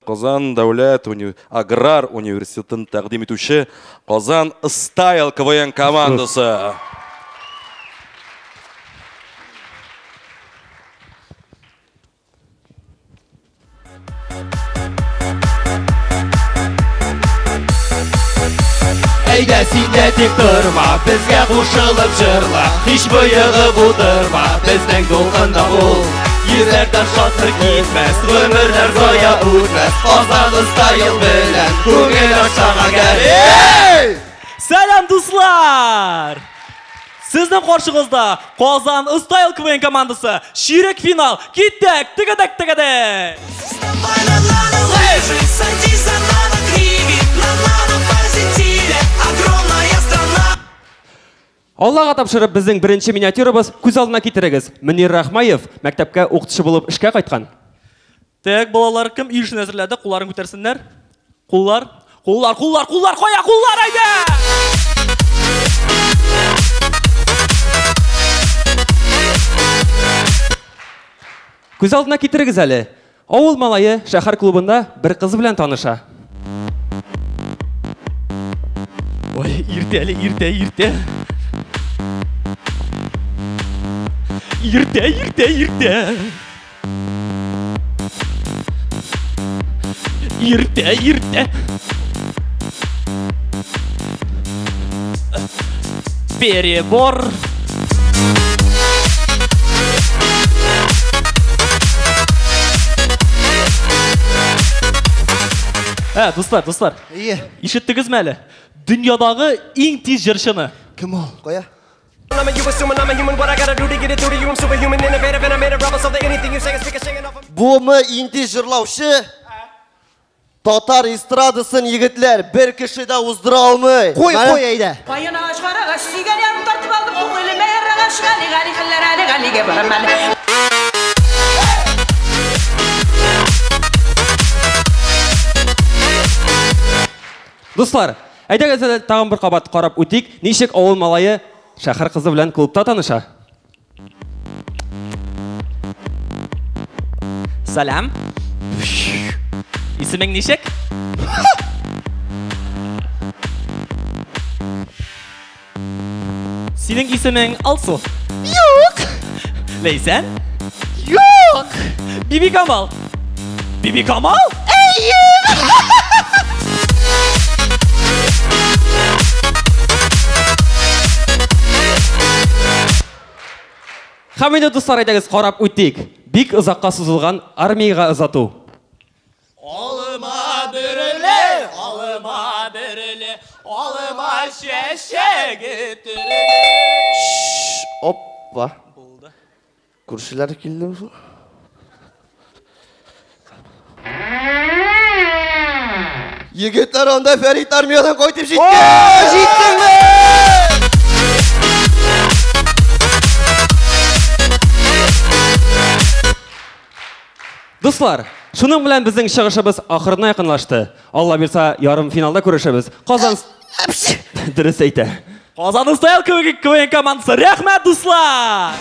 Казан дәүләт аграр университетын тәкъдим итүче Казан Стайл КВН командасы. Әйдә син дә тик торма, безгә кушылып җырла, һич боегып утырма, безнең дулкында бул. Йөзләрдән шатлык китмәс, гомерләр зая үтмәс, Казан Стайл белән күңел ачсаң әгәр. Сәлам, дуслар! Сезнең каршыгызда Казан Стайл КВН командасы. Чирек финал. Киттек, тегедек, тегедек. Аллага тапшырып, безнең беренче миниатюрабыз, күз алдына китерегез. Мөнир Рахмаев мәктәпкә укытучы булып эшкә кайткан. Так, балалар, кем өй эшен әзерләде? Кулларын күтәрсеннәр. Куллар, куллар, куллар, куллар, кая куллар, әйдә! Күз алдына китерегез әле. Авыл малае шәһәр клубында бер кыз белән таныша. Ой, иртә әле, иртә, иртә. Иртә, иртә, иртә. Иртә, иртә. Перебор. Дуслар, дуслар. Ишеттегезме әле? Дөньядагы иң тиз җырчыны. Кем ул? Кая? Бумы иң тиз җырлаучы? Татар эстрадасын егетләр бер кеше дә уздыра алмый. Куй, куй, әйдә. Каен агач, карагач, сөйгән ярым тартып алдым, күңелемә ярагач, Гали, Гали, хәлләр әле, Галигә барам әле. Дуслар, әйдәгез әле тагын бер кабат карап үтик, ничек авыл малае шәһәр кызы белән клубта таныша. Сәлам. Исемең ничек? Синең исемең Алсу? Юк. Ләйсән? Юк. Бибикамал? Бибикамал? Әйе. Һәм инде, дуслар, әйдәгез карап үтик. Бик озакка сузылган армиягә озату. Алма бөреле, алма бөреле, алма чәчәге төреле. Опа. Булды. Күршеләр килде шул. Егетләр, анда Фәрит армиядән кайтып җиткән. Җиттеңме? Дуслар, шуның белән безнең чыгышыбыз ахырына якынлашты. Алла бирса, ярым финалда күрешәбез. Казан дөрес әйтә. Казан Стайл КВН командасы. Рәхмәт, дуслар!